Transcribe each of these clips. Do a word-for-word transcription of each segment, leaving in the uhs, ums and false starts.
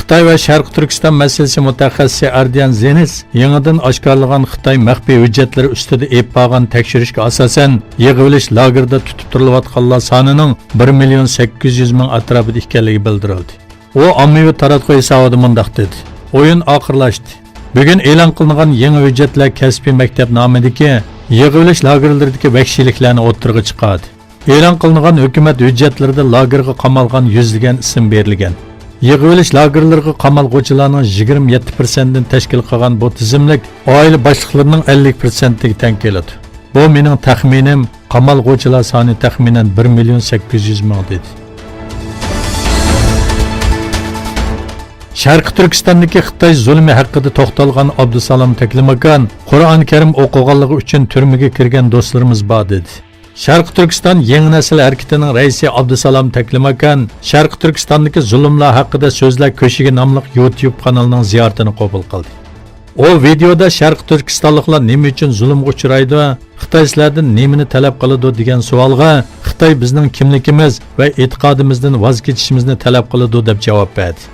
خىتاي ۋە شەرقىي تۈركىستان مەسىلىسى مۇتەخەسسىسى ئەردىيان زېنىس يېڭىدىن ئاشكارىلىغان خىتاي مەخپىي ھۆججەتلىرى ئۈستىدە ئېلىپ بارغان تەكشۈرۈشكە ئاساسەن، يىغىۋېلىش لاگېرىدا تۇتۇپ تۇرۇلۇۋاتقانلار سانىنىڭ بىر مىليون سەككىز يۈز مىڭ ئەتراپىدا ئىكەنلىكى بىلدۈرۈلدى. ئۇ ئاممىۋى تاراتقۇ ھېسابىدا مۇنداق دېدى: «ئويۇن ئاخىرلاشتى. بۈگۈن ئېلان قىلىنغان يېڭى ھۆججەتلەر كەسپىي مەكتەپ نامىدىكى يىغىۋېلىش لاگېرلىرىدىكى ۋەھشىيلىكلەرنى ئوتتۇرىغا چىقاردى. ئېلان قىلىنغان ھۆكۈمەت ھۆججەتلىرىدە لاگېرغا قامالغان يۈزلىگەن ئىسىم بېرىلگەن. يىغىۋېلىش لاگېرلىرىغا قامالغۇچىلارنىڭ يىگىرمە يەتتە پىرسەنتىنى تەشكىل قىلغان بۇ تىزىملىك ئائىلە باشلىقلىرىنىڭ ئەللىك پىرسەنتىگە تەڭ كېلىدۇ. بۇ مېنىڭ تەخمىنىم، قامالغۇچىلار سانى تەخمىنەن بىر مىليون سەككىز يۈز مىڭ» دېدى. شەرقىي تۈركىستاندىكى خىتاي زۇلۇمى ھەققىدە توختالغان ئابدۇسالام تەكلىماكان قۇرئان كەرىم ئوقۇغانلىقى ئۈچۈن تۈرمىگە كىرگەن دوستلىرىمىز بار دېدى. شەرقىي تۈركىستان يېڭى نەسىل ھەرىكىتىنىڭ رەئىسى ئابدۇسالام تەكلىماكان شەرقىي تۈركىستاندىكى زۇلۇملار ھەققىدە سۆزلەر كۆشىكى ناملىق يۇتيۇب قانىلىنىڭ زىيارىتىنى قوبۇل قىلدى. ئۇ ۋىدېئودا شەرقىي تۈركىستانلىقلار نېمە ئۈچۈن زۇلۇمغا ئۇچرايدۇ، خىتاي سىلەردىن نېمىنى تەلەپ قىلىدۇ دېگەن سوئالغا، خىتاي بىزنىڭ كىملىكىمىز ۋە ئېتىقادىمىزدىن ۋاز كېچىشىمىزنى تەلەپ قىلىدۇ، دەپ جاۋاب بەردى.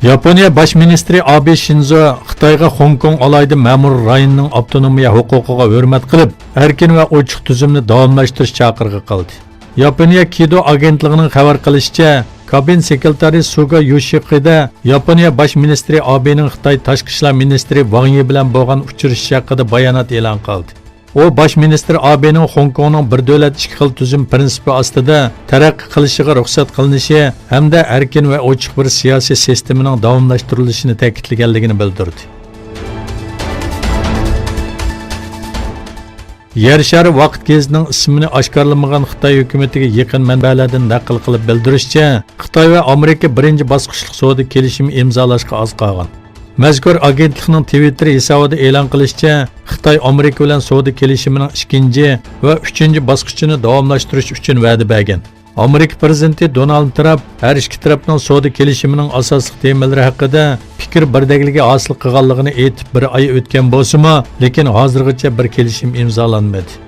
ياپونىيە باش مىنىستىرى ئابې شىنزو خىتايغا خوڭكوڭ ئالاھىدە مەمۇرىي رايونىنىڭ ئاپتونومىيە ھوقۇقىغا ھۆرمەت قىلىپ، ئەركىن ۋە ئوچۇق تۈزۈمنى داۋاملاشتۇرۇش چاقىرىقى قىلدى. ياپونىيە كىدو ئاگېنتلىقىنىڭ خەۋەر قىلىشىچە، كابىنېت سېكرېتارى سۇگا يوشىقىدە ياپونىيە باش مىنىستىرى ئابېنىڭ خىتاي تاشقى ئىشلار مىنىستىرى ۋاڭ يى بىلەن بولغان ئۇچرىشىشى ھەققىدە بايانات ئېلان قىلدى. ئۇ باش مىنىستىر ئابېنىڭ خوڭكوڭنىڭ بىر دۆلەت ئىككى خىل تۈزۈم پىرىنسىپى ئاستىدا تەرەققىي قىلىشىغا رۇخسەت قىلىنىشى ھەمدە ئەركىن ۋە ئوچۇق بىر سىياسىي سىستېمىنىڭ داۋاملاشتۇرۇلۇشىنى تەكىتلىگەنلىكىنى بىلدۈردى. يەر شارى ۋاقىت گېزىتىنىڭ ئىسمىنى ئاشكارىلىمىغان خىتاي ھۆكۈمىتىگە يېقىن مەنبەلەردىن نەقىل قىلىپ بىلدۈرۈشىچە، خىتاي ۋە ئامېرىكا بىرىنچى باسقۇچلۇق سودا كېلىشىمى ئىمزالاشقا ئاز قالغان. مەزكۇر ئاگېنتلىقنىڭ تىۋىتتېر ھېسابىدا ئېلان قىلىشىچە، خىتاي ئامېرىكا بىلەن سودا كېلىشىمىنىڭ ئىككىنچى ۋە ئۈچىنچى باسقۇچىنى داۋاملاشتۇرۇش ئۈچۈن ۋەدە بەرگەن. ئامېرىكا پىرېزىدېنتى دونالد ترامپ ھەر ئىككى تەرەپنىڭ سودا كېلىشىمىنىڭ ئاساسلىق تېمىلىرى ھەققىدە پىكىر بىردەكلىكى ھاسىل قىلغانلىقىنى ئېيتىپ بىر ئاي ئۆتكەن بولسىمۇ، لېكىن ھازىرغىچە بىر كېلىشىم ئىمزالانمىدى.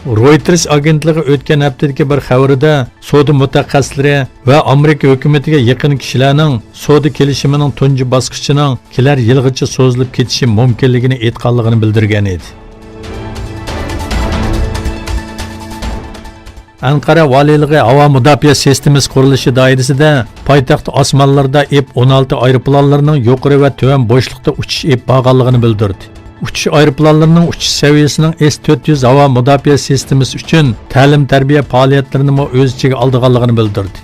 رويتېرس ئاگېنتلىقى ئۆتكەن ھەپتىدىكى بىر خەۋىرىدە سودا مۇتەخەسسىسلىرى ۋە ئامېرىكا ھۆكۈمىتىگە يېقىن كىشىلەرنىڭ سودا كېلىشىمىنىڭ تۇنجى باسقۇچىنىڭ كېلەر يىلغىچە سوزۇلۇپ كېتىشى مۇمكىنلىكىنى ئېيتقانلىقىنى بىلدۈرگەن ئىدى. ئەنقەرە ۋالىيلىقى ھاۋا مۇداپىئە سىستېمىسى قۇرۇلۇشى دائىرىسىدە پايتەخت ئاسمانلىرىدا ئېف ئون ئالتە ئايروپىلانلىرىنىڭ يۇقىرى ۋە تۆۋەن بوشلۇقتا ئۇچۇش ئېلىپ بارغانلىقىنى بىلدۈردى. ئۇچۇش ئايروپىلانلىرىنىڭ ئۇچۇش سەۋىيەسىنىڭ ئېس تۆت يۈز ھاۋا مۇداپىئە سىستېمىسى ئۈچۈن تەلىم-تەربىيە پائالىيەتلىرىنىمۇ ئۆز ئىچىگە ئالىدىغانلىقىنى بىلدۈردى.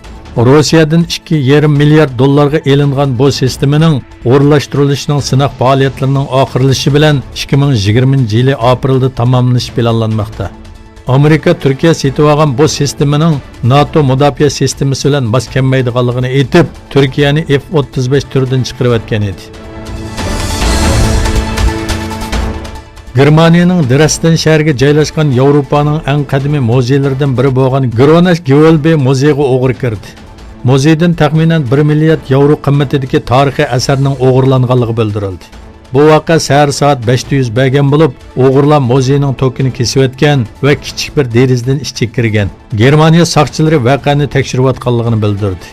روسىيەدىن ئىككى يېرىم مىليارد دوللارغا ئېلىنغان بۇ سىستېمىنىڭ ئورۇنلاشتۇرۇلۇشىنىڭ سىناق پائالىيەتلىرىنىڭ ئاخىرلىشىشى بىلەن ئىككى مىڭ يىگىرمىنچى يىلى ئاپرېلدا تاماملىنىشى پىلانلانماقتا. ئامېرىكا تۈركىيە سېتىۋالغان بۇ سىستېمىنىڭ ناتو مۇداپىئە سىستېمىسى بىلەن ماس كەلمەيدىغانلىقىنى ئېيتىپ، تۈركىيەنى ئېف ئوتتۇز بەش تۈرىدىن چىقىرىۋەتكەن ئىدى. گېرمانىيەنىڭ درېسدېن شەھىرىگە جايلاشقان ياۋروپانىڭ ئەڭ قەدىمىي مۇزېيلىرىدىن بىرى بولغان گروناش گېۋېلبى مۇزېيغا ئوغرى كىردى. مۇزېيدىن تەخمىنەن بىر مىليارد ياۋرو قىممىتىدىكى تارىخىي ئەسەرنىڭ ئوغرىلانغانلىقى بىلدۈرۈلدى. بۇ ۋەقە سەھەر سائەت بەشتە يۈز بەرگەن بولۇپ، ئوغرىلار مۇزېينىڭ توكىنى كېسىۋەتكەن ۋە كىچىك بىر دېرىزىدىن ئىچىگە كىرگەن. گېرمانىيە ساقچىلىرى ۋەقەنى تەكشۈرۈۋاتقانلىقىنى بىلدۈردى.